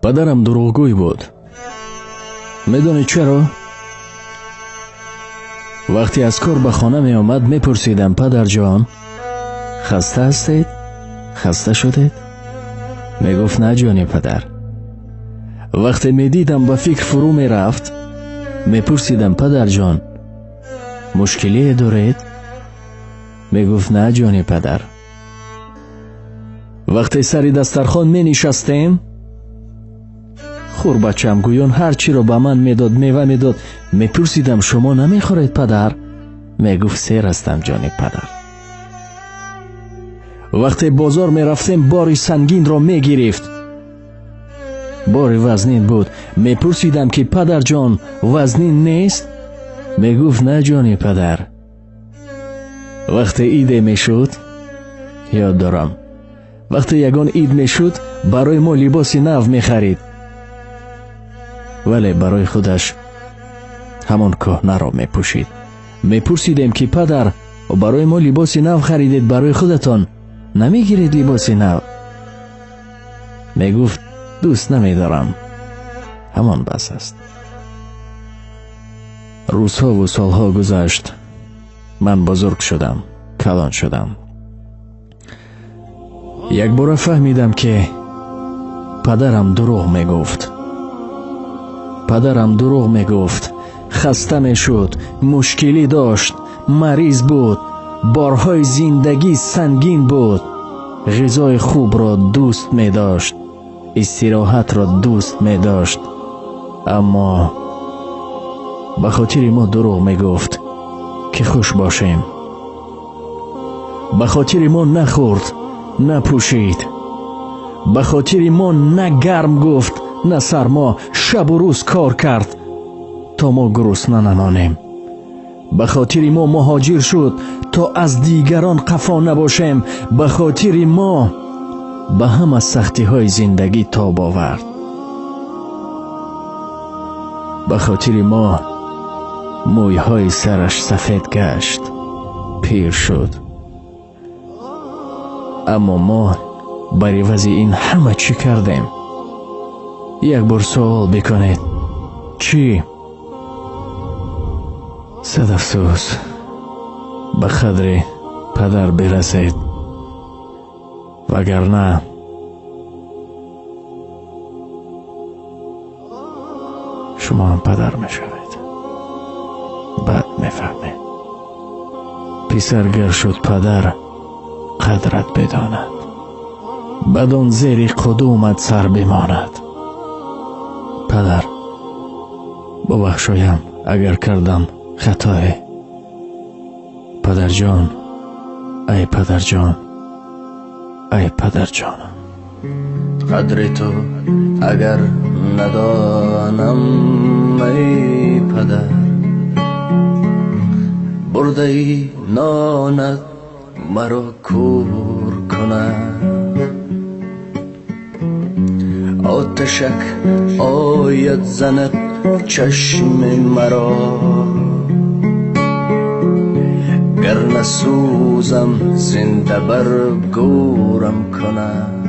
Падарам дурӯғгӯй буд. Медонед чаро? Вақте аз кор ба хона меомад, мепурсидам: падарҷон, хаста ҳастед? Хаста шудед? Мегуфт: на, ҷони падар. Вақте медидам ба фикр фурӯ мерафт, мепурсидам: падарҷон, мушкилие доред? Мегуфт: на, ҷони падар. Вақте сари дастархон менишастем, хурбачам гӯён ҳар чиро ба ман медод, мева медод, мепурсидам: шумо намехӯред, падар? Мегуфт: сер ҳастам, ҷони падар. Вақте бозор мерафтем, бори сангинро мегирифт, бори вазнин буд. Мепурсидам ки падарҷон, вазнин нест? Мегуфт: на, ҷони падар. Вақте иде мешуд, ёд дорам, вақте ягон ид мешуд, барои мо либоси нав мехарид, вале барои худаш ҳамон кӯҳнаро мепӯшид. Мепурсидем ки падар, барои мо либоси нав харидед, барои худатон намегиред либоси нав? Мегуфт: дӯст намедорам, ҳамон бас аст. Рӯзҳову солҳо гузашт, ман бузург шудам, калон шудам. Якбора фаҳмидам, ки падарам дурӯғ мегуфт. Падарам дурӯғ мегуфт. Хаста мешуд, мушкилӣ дошт, мариз буд, борҳои зиндагӣ сангин буд, ғизои хубро дӯст медошт, истироҳатро дӯст медошт, аммо ба хотири мо дурӯғ мегуфт, ки хуш бошем. Ба хотири мо нахӯрд, напӯшид, ба хотири мо на гарм гуфт, на сармо, шабу рӯз кор кард, то мо гурусна намонем. Ба хотири мо муҳоҷир шуд, то аз дигарон қафо набошем. Ба хотири мо ба ҳама сахтиҳои зиндагӣ тоб овард. Ба хотири мо мӯйҳои сараш сафед гашт, пир шуд. Аммо мо бар ивази ин ҳама чӣ кардем? Як бор суол бикунед: чӣ? Сад афсӯс, ба қадри падар бирасед, вагарна шумо ҳам падар мешавед. Баъд мефаҳмед. Писар гар шуд падар, қадрат бидонад, бадон зери қудумат сар бимонад. Падар, бубахшоям агар кардам хатое. Падарҷон, ай падарҷон, ай падарҷон. Қадри ту агар надонам, ай падар, бурдаи нонат маро кӯр кунад. Оташак ояд занад чашми маро, гар насӯзам зинда бар гӯрам кунад.